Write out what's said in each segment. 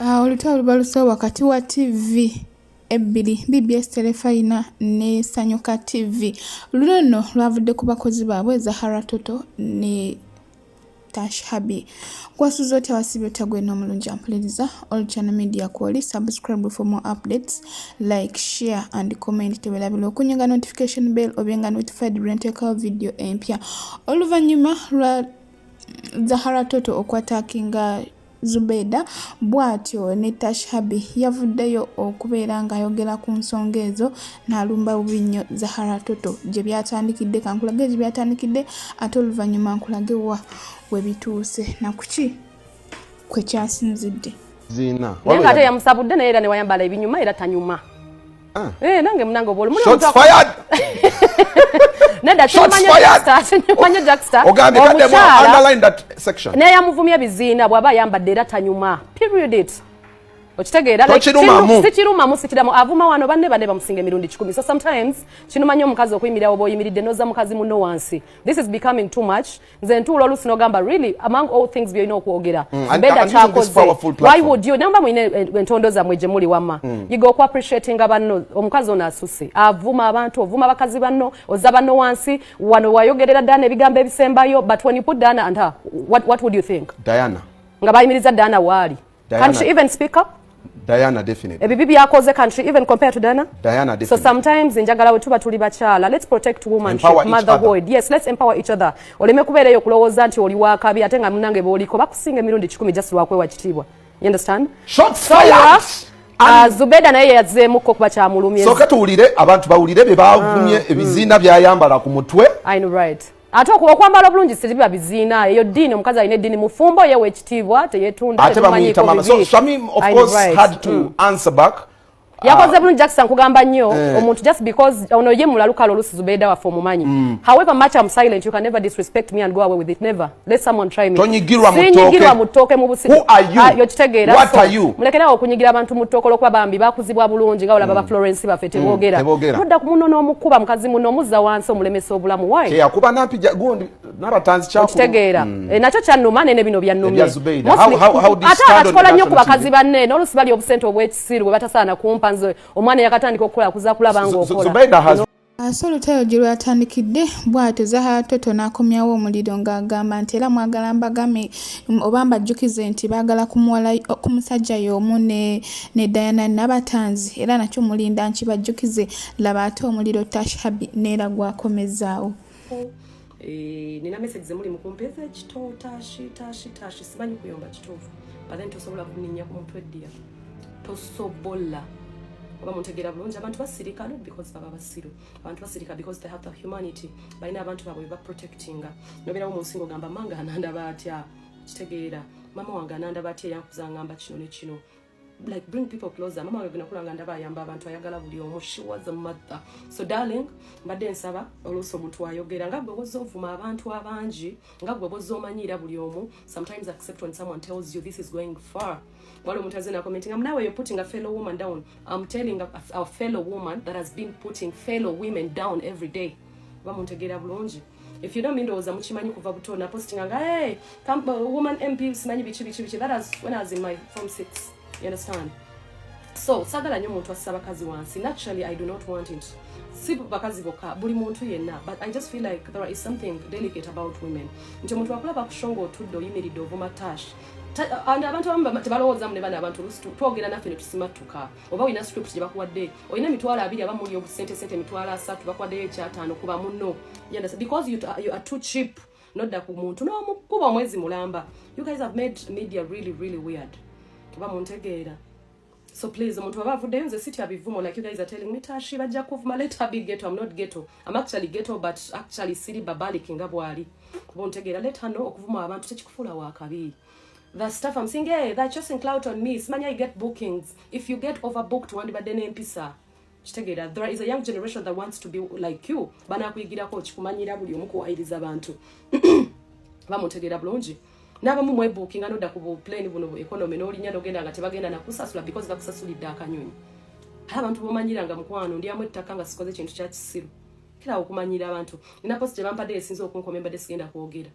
Olutalo lubaluseewo wakati wa ttivvi ebbiri, BBS Terefayina ne Sanyuka TV. Luno nno lwavudde ku bakozi baabwe Zahara Toto ne Tash Habi. Gwasuze otya, wasiibye otya gwena omulungi ampuliriza? All Channel Media kwoli, subscribe for more updates, like, share and comment. Tewerabira okunyiga notification bell obenga notified lwe nteekawo video empya. Oluvannyuma lwa Zahara Toto okwatakinga Zubeda bw'atyo ne Tash Habi yavuddeyo okubeera ng'ayogera ku nsonga ezo n'alumba bubi nnyo Zahara Toto. Gye byatandikidde kankulage gye byatandikidde, ate oluvannyuma nkulage wa we bituuse na kuki kwe kyasinzidde. Zina. Naye nga ate yamusabudde, naye era newayambala ebinyuma era tanyuma. Ah. Eh, nange munange obwolu. Shots fired. Nedda. Shots fired. Kinyumanya Jackster. Ogambye kadde mu underline that section. Naye yamuvumya ebiziina, bw'aba ayambadde era tanyuma, period. It okitegeera? Like, Tokirumamu. Sikirumamu, sikiramu. Avuma wano banne bamusinga emirundi 100. So sometimes kinumanya omukazi okuyimirirawo bw'oyimiridde noza mukazi munno wansi. This is becoming too much. Nze ntuula oluusi n'ogamba, really, among all things byolina okwogera, Zubeda And using this kyakoze, powerful why platform. would you? Namba mulina entondo zammwe gye muli wamma. Yiga okuappreciatinga banno. Omukazi ono asuse, avuma abantu, ovuma bakazi banno, ozza banno wansi. Wano wayogerera Dana ebigambo ebisembayo, but when you put Dana and her, what would you think? Diana. Nga bayimiriza Dana waali. Diana. Can she even speak up? Diana, definitely. Ebibi byakoze, can she even compare to Dana? Diana, So definitely. sometimes njagala we tuba tuli bakyala, let's protect womanship, Empower each motherhood. Yes, let's empower each other. Oleme kubeereyo okulowooza nti oli wakabi ate nga munange booliko bakusinga emirundi 100 just lwakwewa kitiibwa. You understand? Shots So, fired. Zubeda naye yazzeemukko kuba kyamulumye. Sooka tuwulire abantu bawulire bye bavumye ebiziina byayambala ku mutwe. I know, right? Ate okwambala obulungi siribiba biziina. Eyo ddiini, omukazi alina eddiini, mufumbo, yewa ekitiibwa, teyetunda. Ate bamuyita mama. So Shamim, of course, had to answer back. Yakoze bulungi, Jackson. Nkugamba nnyo, Eh. omuntu just because ono ye mulalukalo oluusi Zubeda waffe omumanyi. However much I'm silent, you can never disrespect me and go away with it. Never. Let someone try me. Tonyigirwa mu Sinyigirwa ttooke. mu ttooke mu busi. Who are you? Ah, yokitegeera? What So, are you? mulekerawo okunyigira abantu mu ttooke olwokuba bambi bakuzibwa bulungi nga olaba ba Florence baffe teboogera. Teboogera. Nodda ku muno n'omukuba mukazi muno, omuzza wansi, omulemesa obulamu. Why? Kyeyakuba nampija gundi n'abatanzi kyakulu. Okitegeera? Eh, nakyo kyannuma nene bino byannumye. Ebya Zubeida. How did Ate stand on akikola nnyo ku national bakazi TV? banne n'oluusi bali obusente obw'ekisiru bwe batasaana kumpa. Nze omwana yakatandika okukola kuza kulaba ng'okola. Zubeida has Ase olutalo gye lwatandikidde bw'atyo Zahara Toto n'akomyawo omuliro ng'agamba nti era mwagala mbagame oba mbajjukize nti baagala ku muwala ku musajja y'omu ne Diana Nabatanzi, era nakyo mulinda nkibajjukize. Laba ate omuliro Tash Habi neera gwakomezaawo. Eh, nina message zemuli mukumpeeza ekito. Tashi, Tashi, Tashi, simanyi kuyomba kituufu, but then tosobola kuninnya ku mutwe ddiya, tosobola. Oba muntegeera bulungi? Abantu basirika not because baba basiru. Abantu basirika because they have the humanity, balina abantu baabwe bebaprotectinga. Nobeerawo mu nsi ng'ogamba, "Mange anandaba atya?" Kitegeera? Mama wange anandaba atya eyankuza ngamba kino ne kino? Like, bring people closer. Mama wange nakula nga ndaba ayamba abantu, ayagala buli omu. She was a mother. So darling, mbadde nsaba oluusi omuntu ayogera nga gwe bwozza ovuma abantu abangi, nga gwe bwozza omanyiira buli omu, sometimes accept when someone tells you this is going far. Wali omuntu azze nakommentinga, "Nawe you're putting a fellow woman down." I'm telling a fellow woman that has been putting fellow women down every day. Oba muntegeera bulungi? If you know me, ndowooza mukimanyi kuva buto napostinga nga, "Hey, woman MP," simanyi biki biki biki. That was when I was in my form 6, you understand? So sagala nnyo omuntu assa bakazi wansi. Naturally, I do not want it. Si bakazi bokka, buli muntu yenna, but I just feel like there is something delicate about women, nti omuntu akulaba kushonga otudde oyimiridde ovuma Tash. And abantu abamu tebalowoozamu ne bano abantu oluusi twogera naffe ne tusimattuka. Oba olina script gye bakuwadde, olina 20,000, aba muli obusente sente 30,000, bakuwaddeyo ekyataano kuba munno. You understand? Because you are too cheap, nodda ku muntu n'omukuba omwezi mulamba. You guys have made media really, really weird. Oba muntegeera? So please, omuntu aba avuddeyo, nze sitya bivumo. Like you guys are telling me, "Tashi, bajja kuvuma." Let her be ghetto. I'm not ghetto. I'm actually ghetto, but actually siri barbaric nga bwali. Kuba ontegeera? Let her know okuvuma abantu tekikufuula wakabi. The stuff I'm saying, "Hey, they're chasing clout on me," simanya I get bookings. If you get overbooked, wandibadde n'empisa. Kitegeera? There is a young generation that wants to be like you. Banakuyigirako kikumanyira buli omu kuwayiriza abantu. Bamuntegeera bulungi? N'abamu mwebookinga nodda ku buplane buno bu economy n'olinnya n'ogenda nga tebagenda nakusasula because bakusasulidde akanyonyi. Ate abantu bomanyira nga mukwano ndyamu ettaka nga sikoze kintu kya kisiru kirawo okumanyira abantu. Nina post gye bampadde esinza okunkoma, embadde sigenda kwogera.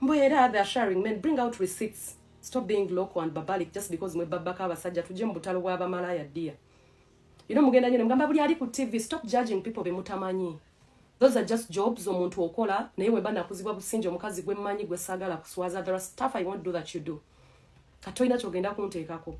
Mbu era they are sharing men, bring out receipts. Stop being local and barbaric just because mwe babbako abasajja. Tujje mu butalo bw'abamalaya, dear. Mugenda nnyo ne mugamba buli ali ku TV. Stop judging people be mutamanyi. Those are just jobs omuntu okola, naye weba nakuzibwa businja omukazi gwe mmanyi, gwe saagala kuswaza. There are stuff I won't do that you do. Kati olina kyogenda kunteekako.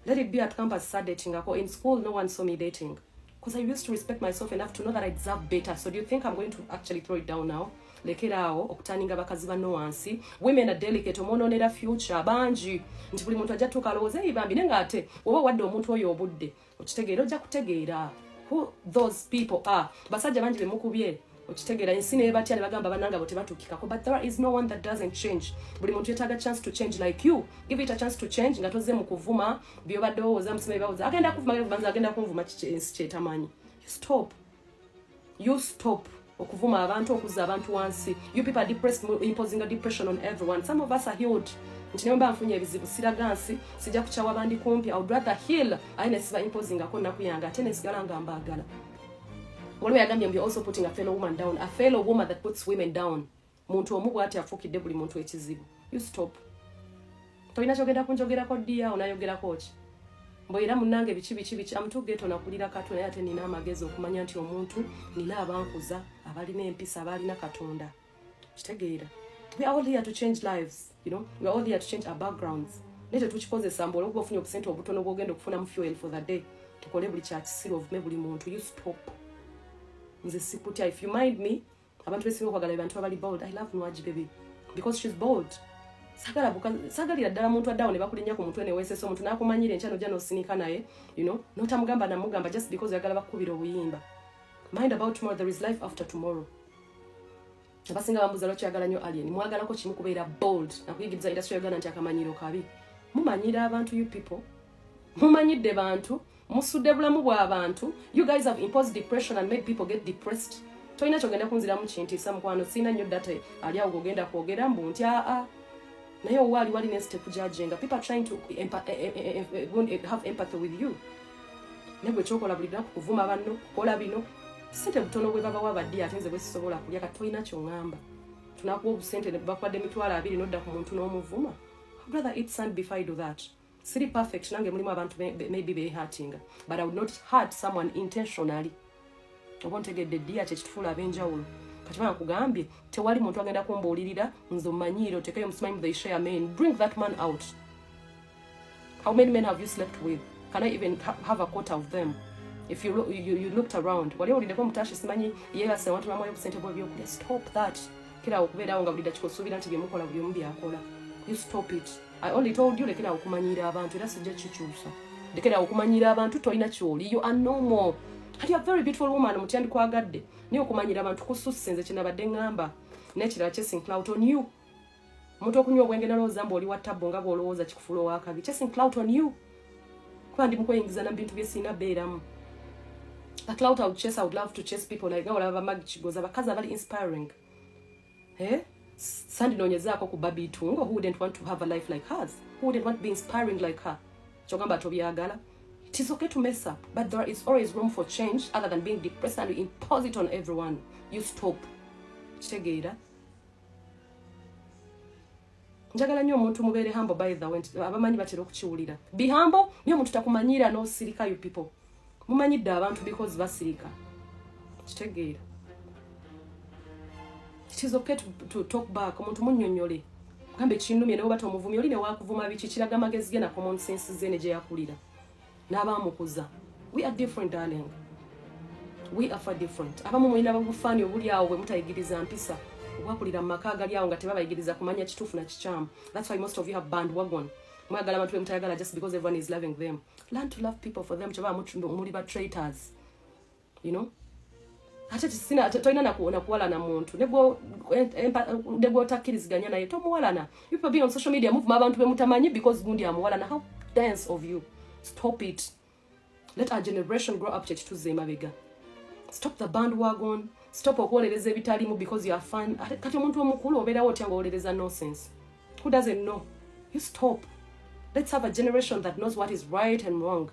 Let it be at campus, sadatingako. In school, no one saw me dating because I used to respect myself enough to know that I deserve better. So do you think I'm going to actually throw it down now? Lekeraawo okuturninga bakazi banno wansi. Women are delicate. Omwonoonera future bangi nti buli muntu ajja tuuka alowooza eyi bambi, naye ng'ate oba wadde omuntu oyo obudde, okitegeera, ojja kutegeera who those people are. Basajja bangi bemukubye, okitegeera, ensi nebatya ne bagamba bannanga bo tebatuukikako, but there is no one that doesn't change. Buli muntu yetaaga chance to change. Like, you give it a chance to change nga tozze mu kuvuma byobadde owooza musima bawooza agenda kuvuma, agenda kuvuma, agenda kunvuma kiki ensi kyetamanyi. You stop, you stop okuvuma abantu, okuzza abantu wansi. You people are depressed, imposing a depression on everyone. Some of us are healed nti ne mba nfunye ebizibu siraga nsi, sijja kukyawa bandi kumpi. I would rather heal aye nesiba imposingako nnaku yange, ate nesigala nga mbaagala. Waliwo yagambye mbu also putting a fellow woman down, a fellow woman that puts women down. Muntu omu bw'ati afuukidde buli muntu ekizibu. You stop. Tolina kyogenda kunjogerako, ddiya onayogerako ki mbu era munnange biki biki biki amutugeeto. Nakulira katwe, naye ate nina amagezi okumanya nti omuntu nina abankuza abalina empisa, abalina Katonda, kitegeera. We are all here to change lives. We are all here to change our backgrounds, naye tetukikozesa mbu olwokuba ofunye obusente obutono bwogenda okufunamu fuel for the day, tukole buli kyakisiru, ovume buli muntu. You stop. Nze sikutya. If you mind me, abantu besinga okwagala be bantu abali bold. I love Nwagi baby because she's bold. Saagalira ddala muntu addawo ne bakulinnya ku mutwe neweesesa omuntu n'akumanyira enkya nojja n'osinika naye, notamugamba namugamba just because oyagala bakukubira obuyimba. Mind about tomorrow. There is life after tomorrow. Abasinga bambuza lwaki oyagala nnyo Alien. Mwagalako kimu, kubeera bold nakuyigiriza industry ya Uganda nti akamanyiro kabi. Mumanyira abantu. You people mumanyidde bantu, musudde bulamu bw'abantu. You guys have imposed depression and made people get depressed. Tolina kyogenda kunziramu kintiisa, mukwano. Siina nnyo data ali awo gogenda kwogera mbu nti aa, naye owa ali wali nensi tekujudginga. People are trying to have empathy with you, naye gwe kyokola buli lunaku kuvuma banno, kukola bino. Sente butono bwe babawa baddi, ate nze bwe sisobola kulya. Kati tolina kyoŋŋamba. Tunakuwa obusente ne bakwadde 200,000, nodda ku muntu n'omuvuma. I'd rather eat sand before I do that. Siri perfect nange, mulimu abantu maybe behurtinga, but I would not hurt someone intentionally. Oba ontegedde, ddiya? Kyekitufuula ab'enjawulo. Kati banga nkugambye, tewali muntu agenda kumbuulirira nze omanyiire otekeyo musimanyi. They share men. Bring that man out. How many men have you slept with? Can I even have a quarter of them? If you looked around, wali owuliddeko mutashi simanyi yeebase abantu bamuwayo obusente bw'ebyokulya? Stop that. Kirawo okubeerawo nga buli dakika osuubira nti byemukola buli omu byakola. You stop it. I only told you, lekerawo okumanyiira abantu, era sijja kikyusa. Lekerawo okumanyiira abantu. Tolina kyoli. You are normal and you are very beautiful woman. Mutya, ndikwagadde, naye okumanyira abantu kususse. Nze kyenabadde ŋŋamba n'ekirala, chasing clout on you. Omuntu okunywa obwenge nalowooza mbu oli wa tabbo nga bw'olowooza kikufuula owakabi. Chasing clout on you, kuba ndi mukweyingiza na bintu byesiina beeramu. The clout I would chase, I would love to chase people like nga olaba bamagi Kigozi, abakazi abali inspiring. Eh? Sandinoonyezaako ku Babi Tungo. Who wouldn't want to have a life like hers? Who wouldn't want to be inspiring like her? Kyogamba tobyagala. It is okay to mess up, but there is always room for change other than being depressed and you impose it on everyone. You stop. Kitegeera? Njagala nnyo omuntu mubeere humble. By the way, nti abamanyi batera okukiwulira. Be humble, naye omuntu takumanyira n'osirika. You people mumanyidde abantu because basirika. Kitegeera? It is okay to talk back. Omuntu munnyonnyole, gambe kinnumye, naye oba tomuvumye oli newakuvuma biki, kiraga amagezi ge na common sense ze ne gye yakulira n'abaamukuza. We are different, darling. We are far different. Abamu mulina babufaani obuli awo bwe mutayigiriza mpisa, obwakulira mu maka agali awo nga tebabayigiriza kumanya kituufu na kikyamu. That's why most of you have bandwagon. Mwagala abantu be mutayagala just because everyone is loving them. Learn to love people for them. Kyeba muli ba traitors. Ate tisina tolina nakuwalana muntu ne gwotakkiriziganya naye, tomuwalana. You people be on social media muvuma abantu bemutamanyi because gundi amuwalana. How dense of you. Stop it. Let our generation grow up. Kyekituza emabega. Stop the bandwagon. Stop okuwolereza ebitalimu because you are fun. Ate kati omuntu omukulu obeerawo otya ngaowolereza nonsense? Who doesn't know? You stop. Let's have a generation that knows what is right and wrong.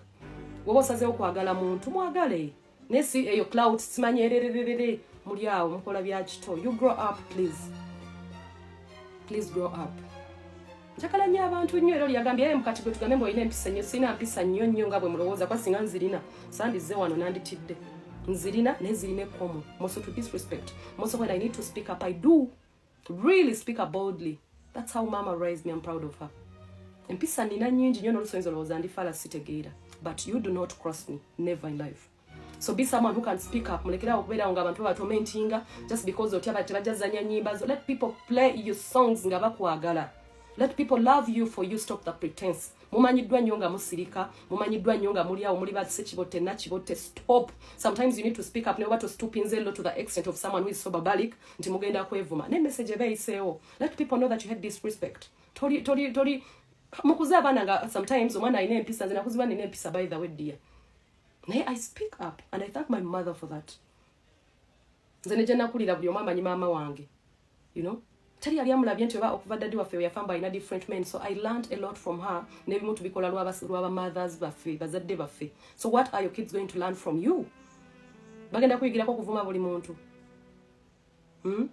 Woba osazeewo kwagala muntu, mwagale, naye si eyo clout simanyi erererere muli awo mukola bya kito. You grow up, please. Please grow up. Njagala nnyo abantu nnyo. Era oli yagambye, "Ye mukati gwe tugambe mbu olina empisa nnyo." Sirina mpisa nnyo nnyo nga bwe mulowooza, kuba singa nzirina sandizze wano nanditidde. Nzirina, naye zirina ekkomo. Most to disrespect, most when I need to speak up, I do really speak up boldly. That's how Mama raised me. I'm proud of her. Empisa nina nnyingi nnyo, n'olusoyinza olowooza ndi fala, sitegeera, but you do not cross me, never in life. So be someone who can speak up. Mulekerawo okubeerawo nga abantu babatomentinga just because otya tebajja zanya nyimba zo. Let people play your songs nga bakwagala. Let people love you for you. Stop the pretense. Mumanyiddwa nnyo nga musirika, mumanyiddwa nnyo nga muli awo muli basekibotte nakibotte. Stop. Sometimes you need to speak up, neoba tostoopinze low to the extent of someone who is so barbaric nti mugenda kwevuma, ne message eba eyiseewo. Let people know that you had disrespect. Toli toli toli mukuze abaana nga sometimes omwana alina empisa. Nze nakuzibwa nina empisa, by the way, dear, naye I speak up and I thank my mother for that. Nze ne gye nakulira, buli omu amanyi maama wange. Teri yali amulabye nti oba okuva daddy waffe yafa mbu alina different men. So I learned a lot from her. N'ebimu tubikola lwaba mothers baffe, bazadde baffe. So what are your kids going to learn from you? Bagenda kuyigirako okuvuma buli muntu?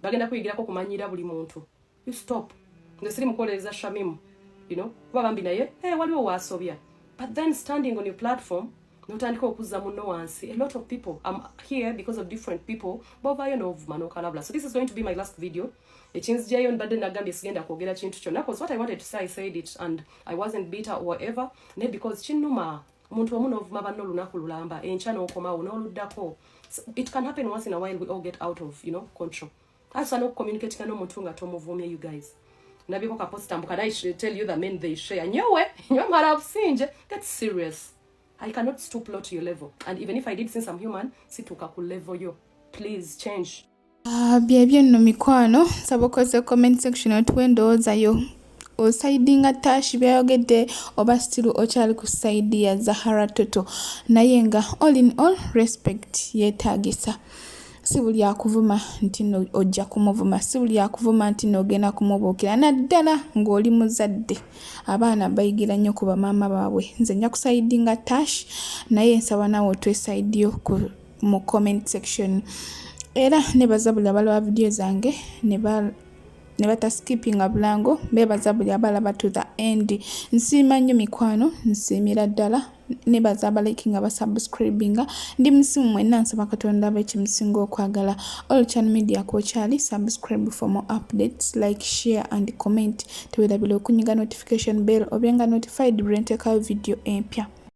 Bagenda kuyigirako okumanyira buli muntu? You stop. Nze siri mukolereza Shamimu, kuba bambi naye, hey, waliwo waasobya, but then standing on your platform notandika okuzza munno wansi. A lot of people, I'm here because of different people bovaayo n'ovuma n'okalabula. So this is going to be my last video. Ekinzijayo, mbadde nagambye sigenda kwogera kintu kyonna, 'cause what I wanted to say, I said it and I wasn't bitter or whatever, naye because kinnuma omuntu omu n'ovuma banno olunaku lulamba, enkya n'okomawo n'oluddako. So it can happen once in a while. We all get out of control. Asa n'okucommunicatinga n'omuntu nga tomuvumye. You guys, nabyeko kaposta mbu, "Can I tell you the men they share?" Nyowe nyowe mara businje. Get serious. I cannot stoop low to your level, and even if I did, since I'm human, situuka ku level yo. Please change. Ah, byebyo nno mikwano. Nsaba okozesa comment section otuwa endowooza yo. Osaidinga Tash byayogedde oba still okyali ku side ya Zahara Toto? Naye nga all in all, respect yeetaagisa. Si buli akuvuma nti no ojja kumuvuma, si buli akuvuma nti noogenda kumubuukira, naddala ng'oli muzadde. Abaana bayigira nnyo ku bamaama baabwe. Nze nja kusaidinga Tash, naye nsaba naawe otwesaidiyo mu comment section. Era nebaza buli abalaba vidiyo zange ne bataskipinga bulango. Beebaza buli abalaba to the end. Nsiima nnyo mikwano, nsiimira ddala. Nebaza abalikinga, basubscribinga. Ndi musimu mwenna, nsaba Katonda abe kyemusinga okwagala. All Channel Media kwokyali, subscribe for more updates, like, share and comment. Tewerabira okunyiga notification bell obenga notified bwe nteekayo video empya.